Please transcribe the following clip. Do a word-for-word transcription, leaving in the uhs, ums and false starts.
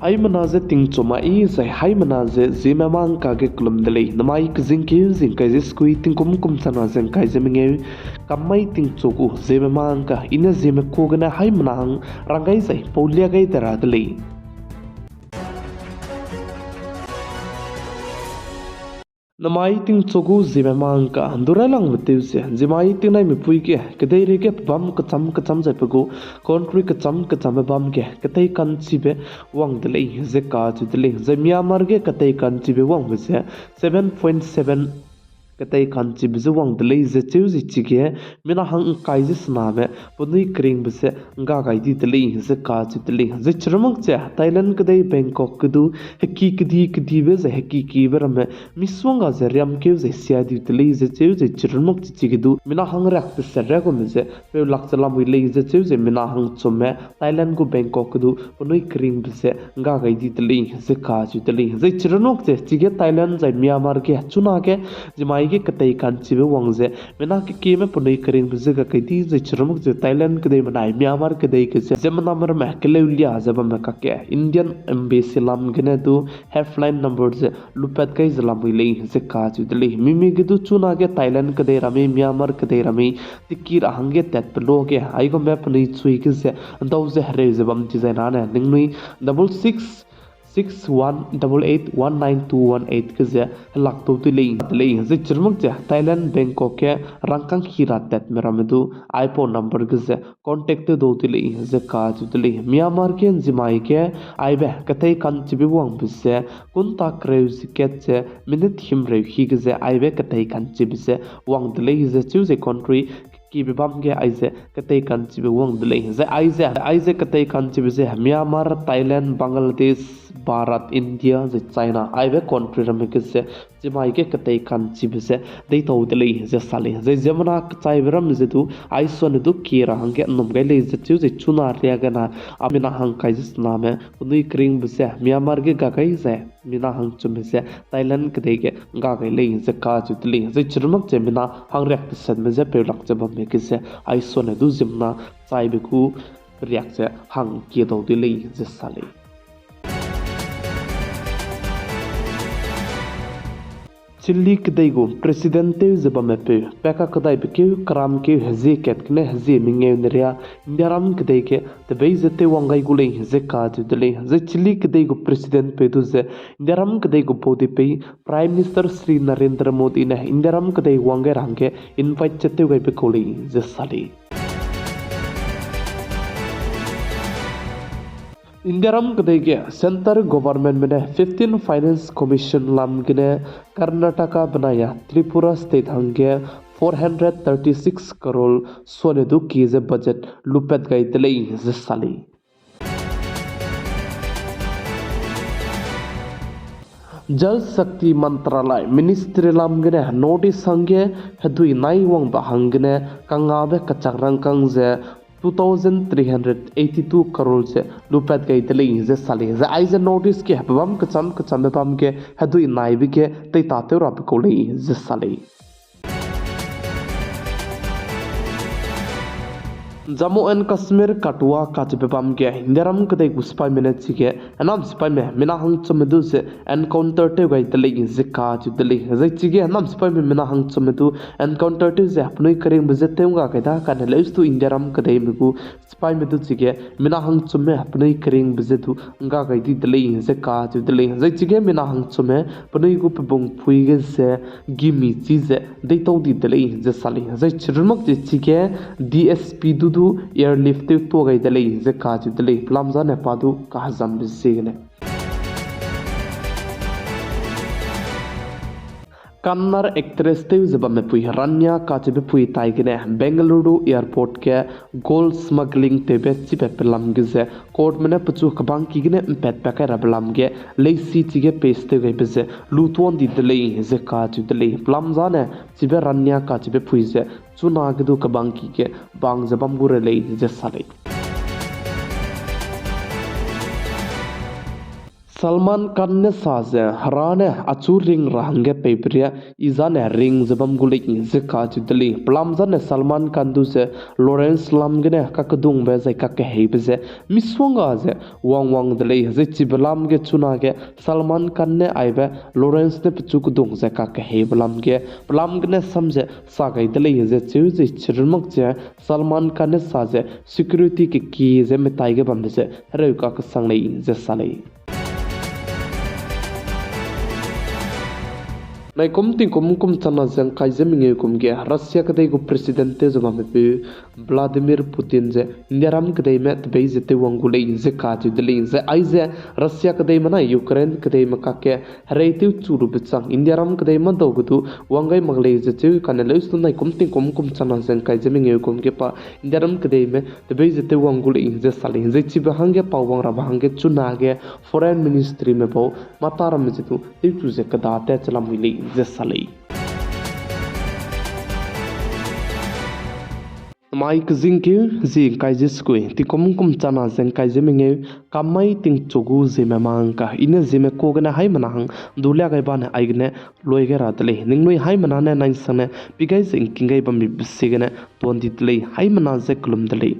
Haimena ze tingchu mai zai haimena ze Zeme mangka ge kelum de lei. Namai kezingkeu zingkai ze sekui tingkum kum chana zengkai ze mengeu kam mai tingchu gu Zeme mangka i ne Zeme ku gene haimena hang rang gai zai pau lia gai de ra de lei. Namai tingchu gu Zeme mangka du railangbe tew ze, zimmai tingnaimipui ge kedeirei ge pebâm kecham kecham zai pe gu country kecham kechambe bam ge ketei ka'nchibe wang de lei ze kacheu de lei. Zai Myanmar ge ketei ka'nchibe wangbe ze seven point seven ketei ka'nchibe ze wang de lei ze cheu ze chige, mina hang ngkai ze sename penui keringbe ze ngga gai di de lei ze kacheu de lei. Zai chirumak ze Thailand kedei Bangkok ge du heki kedi kedibe zai heki kibe ramme misongga ze riamkeu zai sia diu de lei ze cheu ze chirumak ze chige du mina hang riak teset riagume ze peu lak ze lamui lei ze cheu ze mina hangchumme Thailand gu Bangkok ge du penui keringbe ze ngga gai di de lei ze kacheu de lei. Zai chirumak ze chige Thailand zai Myanmar ge chunage zimmai ge ketei ka'nchibe wang ze mina kekieme penui keringbe ze ga kai di zai chirumak ze Thailand kedei benai Myanmar kedei ge ze ziemmename ramme keleu lia ze bamme kakge Indian Embassy lam gene du helpline number ze lupat gai ze lamui lei ze kacheu de lei. Mimi ge du chunage Thailand kedei ramme Myanmar kedei ramme tiki ra hangge tatpe luage aigumbe penui chui ge ze ndau ze hereu ze bam dizai nane ningnui double six six one double eight one nine two one eight ge ze helak tau de lei de lei. Zai chirumak ze Thailand Bangkok ge rangkâng hi ra tatme ramme du aipau number ge ze contact tew dau de lei ze kacheu de lei. Myanmar ge zimmai ge aibe ketei ka'nchibe wangbe ze kunta kereu ze kat ze minute himreu hi ge ze aibe ketei ka'nchibe ze wang de lei ze cheu ze country kekibe bam ge aize ketei ka'nchibe wang de lei. Zai aize, aize ketei ka'nchibe ze Myanmar, Thailand, Bangladesh, Bharat, India, zai China, aibe country ramme ge ze zimmai ge ketei ka'nchibe ze deitau de lei ze sa lei. Zai ziemmena kechaibe ramme ze du aisone du ki ra hangge nnum gai lei ze cheu ze chuna riagene a mina hang kai ze sename penui keringbe ze Myanmar ge ga gai ze mina hangchumme ze Thailand kedei ge ngga gai lei ze kacheu de lei. Zai chirumak ze mina hang riak tesetme ze peu lak ze bamme ge ze aisone du ziemmena chaibe gu riak ze hang kie dau de lei ze sa lei. Chile kedei gu President tew ze bamme peu, peka kedaibe keu keram keu hezie kat gene hezie mengeu ne ria Indiaram kedei ge tebei ze tewwang gai gu lei ze kacheu de lei. Zai Chile kedei gu President peu du ze Indiaram kedei gu baudipei Prime Minister Shri Narendra Modi ne Indiaram kedei wang gai ra hangge invite ze tew gaibe kau lei ze sa lei. Indiaram kedei ge Centre Governmentme ne fifteen Finance Commission lam gene Karnataka benai a Tripura State hangge four hundred thirty six crore suane du ki ze budget lupat gai de lei ze sa lei. Jal Shakti Mantralay Ministry lam gene North East hangge hedui nai wangbe hanggene kangabe kechak rangkâng ze two thousand three hundred eighty two crore ze lupat gai de lei ze sa lei. Zai aize North East ge hebebam kecham kechambe bam ge hedui naibe ge teitatew rabe kau lei ze sa lei. Jammu and Kashmir Kathua kacheube bam ge Indiaram kedei gu sipaime ne chige henam sipaime mina hangchumme du ze encounter tew gai de lei ze kacheu de lei. Zai chige henam sipaime mina hangchumme du encounter tew ze penui keringbe ze tew ngga gai da kane leus du Indiaram kedeime gu sipaime du chige mina hangchumme penui keringbe ze du ngga gai di de lei ze kacheu de lei. Zai chige mina hangchumme penui gu pebungpui ge ze gimi chi ze deitau di de lei ze sa lei. Zai chirumak ze chige D S P du du airlift tew tuâ gai de lei ze kacheu de lei. Pelam zane pa du kahezambe ziegene Kannada actress tew ze bamme pui Rania kacheube pui tai gene Bengaluru airport ge gold smuggling tewbe chibe pelam ge ze courtme ne pechu kebangki gene mpatpat kai rabe lam ge leisi chige paste tew gaibe ze lutuan di de lei ze kacheu de lei. Pelam zane chibe Rania kacheube pui ze chuna ge du kebangki ge bang ze bam gu re lei ze sa lei. Salman Khan ne sa ze, Hera ne achu ring ra hangge peibe ria, i zane ring ze bam gu lei ze kacheu de lei. Pelam zane Salman Khan du ze Lawrence lam gene kakedungbe zai kakeheibe ze misongga ze wangwang de lei. Zai chibe lam ge chunage Salman Khan ne aibe Lawrence ne pechu kedung ze kakeheibe lam ge pelam gene sam ze sa gai de lei ze cheu ze chirun mak che Salman Khan ne sa ze security keki ze metai ge bambe ze hereu kakesang lei ze sa lei. Naikum tingkum kum chana ze ngkai ze mengeu kum ge Russia kedei gu president tew ze bamme peu Vladimir Putin ze Indiaram kedeime tebei ze tew wang gu lei ze kacheu de lei. Zai aize Russia kedeime nai Ukraine kedeime kakge herei tew chu lube chang Indiaram kedeime dau ge du wang gai mak lei ze cheu kane leustu naikum tingkum kum chana ze ngkai ze mengeu kum ge pa Indiaram kedeime tebei ze tew wang gu lei ze sa lei. Zai chibe hangge pa wang rabe hangge chunage foreign ministryme bau mata ramme ze du tewchu ze keda tat che lamui lei ze sa lei. Mai kezingkeu zi ngkai ze sekui, tingkum kum chana ze ngkai ze mengeu, kammai tingchu gu ziemme mang ka, i ne ziemme ka gene haimena hang du lia gai bane aigene lui gai ra de lei. Ningnui haimena ne naisangne pi gai ze ngking gai bambe ziegene tuan di de lei, haimena ze kelum de lei.